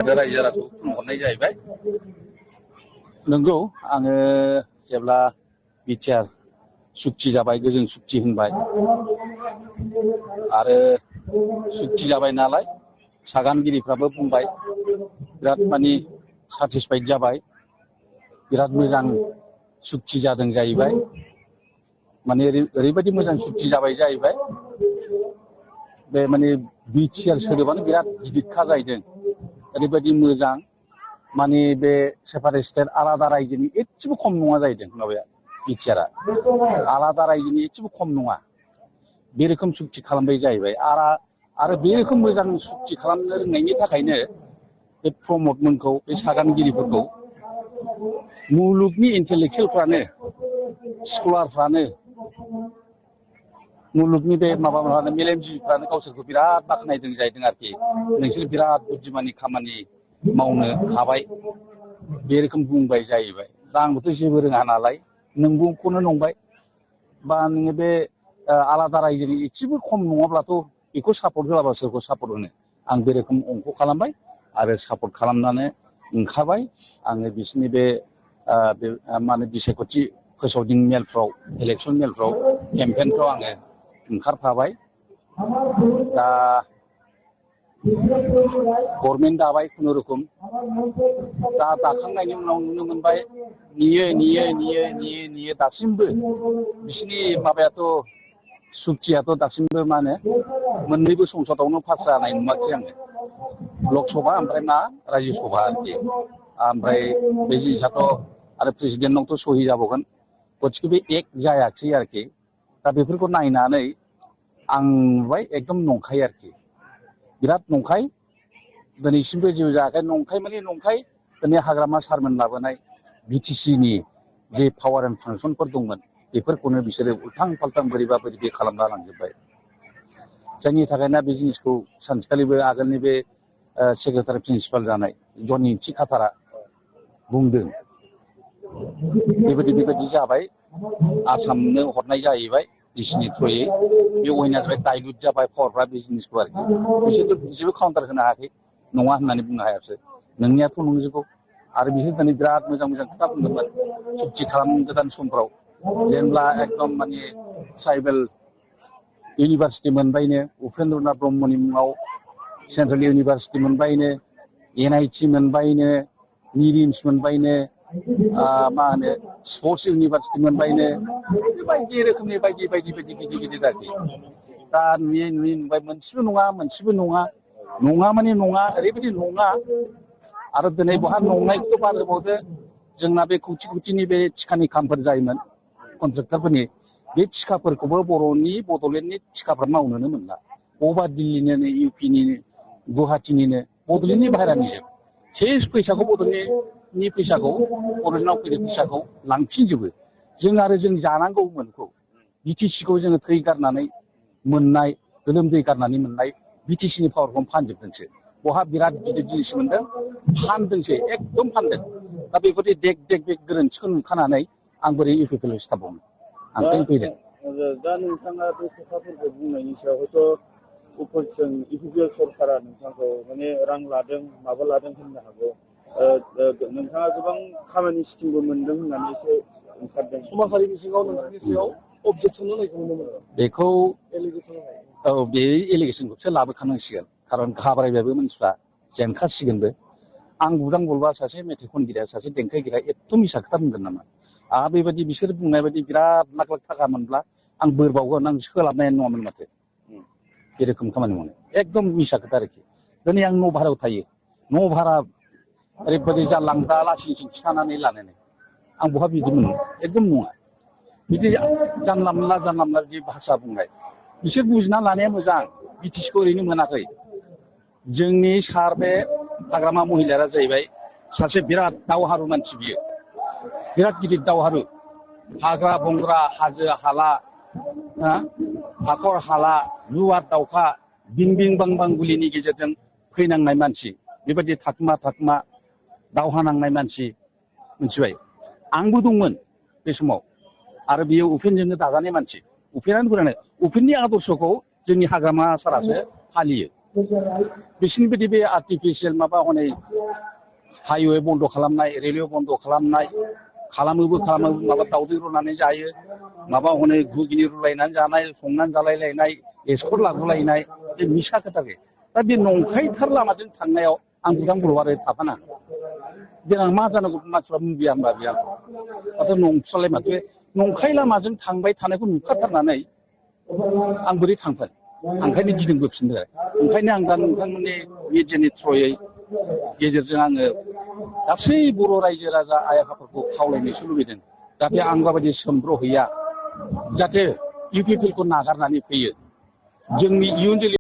रायजो राजाखौ खुंहरनाय जाहैबाय। नंगौ आङो जेब्ला बिटिआर सुक्ति जाबाय गोजोन सुक्ति होनबाय आरो सुक्ति जाबाय नालाय सागानगिरिफ्राबो बुंबाय बिराद माने सेटिसफाइड जाबाय, बिराद मोजां सुक्ति जादों जाहैबाय। माने ओरैबायदि मोजां सुक्ति जाबाय जाहैबाय बे माने बिटिआर सोदोबानो बिराद गिदिरखा जाहैदों। ओरैबायदि मोजां माने बे सेपारेट स्टेट आलादा रायजोनि एसेबो खम नङा जाहैदों माबाया बिटिआरआ आलादा रायजोनि एसेबो खम नङा। बे रोखोम सुक्ति खालामबाय जाहैबाय आरो बे रोखोम मोजां सुक्ति खालामनो रोंनायनि थाखायनो बे प्रमदमोनखौ बे सागानगिरिफोरखौ मुलुगनि इन्टेलेक्सुयेलफ्रानो स्कलारफ्रानो मुलुगनि बे माबाफ्रानो मेलेमजिबिफ्रानो गावसोरखौ बिराद बाख्नायदों जाहैदों आरोखि। नोंसोर बिराद बुद्धिमाननि खामानि मावनो हाबाय बे रोखोम बुंबाय जाहैबाय। दा आंबोथ' जेबो रोङा नालाय नोंगौखौनो नंबाय बा नोङो बे आलादा रायजोनि एसेबो खम नङाब्लाथ' बेखौ सापर्ट होआबा सोरखौ सापर्ट होनो। आं बे रोखोम अंक खालामबाय आरो सापर्ट खालामनानै ओंखारबाय। आङो बिसोरनि बे मा होनो बिसायख'थि फोसावदिं मेलफ्राव इलेक्सन मेलफ्राव केम्पेनफ्राव आङो ओंखारफाबाय। दा गभर्नमेन्ट दाबाय खुनुरुखुम। दा दाखांनायनि उनाव नुनो मोनबाय नेयो दासिमबो बिसोरनि माबायाथ' सुक्तियाथ' दासिमबो मा होनो मोननैबो संसदआवनो पास जानाय नुवाखै आङो, लकसभा ओमफ्राय मा रायजो सभा आरोखि। ओमफ्राय बे जिनिसाथ' आरो प्रेसिडेन्टनावथ' सहि जाबावगोन, गथिखे बे एक्ट जायाखै आरोखि। दा बेफोरखौ नायनानै आं नुबाय एकदम नंखाय आरोखि, बिराद नंखाय। दिनैसिमबो जेबो जायाखै। नंखाय माने नंखाय दिनै हाग्रामा सारमोन लाबोनाय बिटिसिनि जे पावार एन्ड फांसनफोर दंमोन बेफोरखौनो बिसोरो उल्थां फाल्थां बोरैबा बोरैबि खालामना लांजोब्बाय। जायनि थाखायना बे जिनिसखौ सानसेखालिबो आगोलनि बे सेक्रेटारि प्रिन्सिपाल जानाय जनि थि खाथारा बुंदों बेबायदि जाबाय, आसामनो हरनाय जाहैबाय डिसिनि थ्रुयै। बे अयना जाबाय डाइलुट जाबाय पावारफ्रा बे जिनिसखौ आरोखि। बिसोरथ' जेबो काउन्टार होनो हायाखै, नङा होननानै बुंनो हायासै। नोंनियाथ' नंजोबगौ। आरो बिसोर दिनै बिराद मोजां मोजां खोथा बुंदोंमोन सुक्ति खालामगोदान समफ्राव, जेनेबा एकदम माने ट्राइबेल इउनिभारसिटि मोनबायनो उपेन्द्रनाथ ब्रह्मनि मुङाव, सेन्ट्रेल इउनिभारसिटि मोनबायनो, NIT मोनबायनो, निरिम्स मोनबायनो, मा होनो स्पर्ट्स इउनिभारसिटि मोनबायनो, बायदि रोखोमनि बायदि गिदिर आरोखि। दा नुबाय मोनसेबो नङा माने नङा, ओरैबायदि नङा। आरो दिनै बहा नंनायखौथ' बार होबावदो, जोंना बे खौथि खौथिनि बे थिखानि खामफोर जायोमोन कन्ट्रेक्टरफोरनि, बे थिखाफोरखौबो बर'नि बड'लेण्डनि थिखाफ्रा मावनोनो मोनला। बबेबा दिल्लीनिनो इउपिनिनो गुवाहाटिनिनो बड'लेण्डनि बाहेरानिजोब सेस फैसाखौ बड'लेण्डनि फैसाखौ बड'लेण्डआव फैनाय फैसाखौ लांफिनजोबो। जों जानांगौमोनखौ बिटिसिखौ जोङो थै गारनानै मोननाय गोलोमदै गारनानै मोननाय बिटिसिनि पावारखौ फानजोबदोंसो। बहा बिराद गिदिर जिनिस मोनदों, फानदोंसो एकदम फानदों। दा बेफोरदि देग बे गोरोन्थिखौ नुखानानै आं बोरै इउपिपिएल सिथाबबावनो, आं फैदों। दा नोंथाङा बे खोथाफोरखौ बुंनायनि सायाव हयथ' अपोजिसन इउपिपिएल सरकारा नोंथांखौ माने रां लादों माबा लादों होननो हागौ। नोंथाङा गोबां खामानि स्किमबो मोनदों होननानै एसे ओंखारदों। समाजारि बिथिङाव नोंथांनि सायाव अबजेक्सन होनायखौ नुनो मोनो। बेखौ औ बे एलिगेसनखौसो लाबोखानांसिगोन, खारन घाबरायबायबो मानसिफ्रा, जेनखासिगोनबो। आं बुदां बलबा सासे मेथाइ खनगिरिया सासे देंखोगिरिया एथ' मिसा खोथा बुंगोन नामा? आंहा बेबायदि बिसोर बुंनाय बायदि बिराद लाख लाख थाखा मोनब्ला आं बोरबावगोन, आं सोलाबनायानो नङामोन माथो बे रोखोम खामानि मावनो। एकदम मिसा खोथा आरोखि। दिनै आं न' भारायाव थायो, न' भारा ओरैबायदि जालांदा लासिंसिं थिखानानै लानानै आं बहा बिदि मोनो, एकदम नङा। बिदि जानला मोनला जि भाषा बुंनाय, बिसोर बुजिना लानाया मोजां। बिटिसिखौ ओरैनो मोनाखै। जोंनि सार बे हाग्रामा महिलारिया जाहैबाय सासे बिराद दावहारु मानसि, बियो बिराद गिदिर दावहारु। हाग्रा बंग्रा हाजो हाला हाखर हाला लुवार दावखा बिं बिं बां बां गुलिनि गेजेरजों फैनांनाय मानसि, बेबायदि थाखुमा दावहा नांनाय मानसि, मिथिबाय। आंबो दंमोन बे समाव, आरो बियो उपेनजोंनो दाजानाय मानसि। उपेनानो फोरोंनाय, उपेननि आदर्शखौ जोंनि हाग्रामा सारासो फालियो। बिसोरनि बायदि बे आर्टिफिसियेल माबा हनै हाइवे बन्द' खालामनाय रेलवे बन्द' खालामनाय खालामोबो माबा दावदै रुनानै जायो माबा हनै घुगिनि रुलायनानै जानाय संनानै जालायलायनाय एस्कर लाबोलायनाय बे मिसा खोथा बे दा बे नंखायथार लामाजों थांनायाव आं बिथां बल'आरो थाफाना देनां मा जानांगौ मानसिफ्रा मुगैया होमबा बे आंखौ माथो नंथ्रालाय माथो नंखाय लामाजों थांबाय थानायखौ नुखाथारनानै आं बोरै थांगोन ओंखायनो गिदिंबोफिनदों ओंखायनो आं दा नोंथांमोननि मिडियानि थ्रुयै गेजेरजों आङो गासै बर' रायजो राजा आइ आफाफोरखौ खावलायनोसो लुबैदों जाहाथे आं बायदि सोमब्र'हैया जाहाथे इउ पि पि एल खौ नागारनानै फैयो जोंनि इयुन जोलै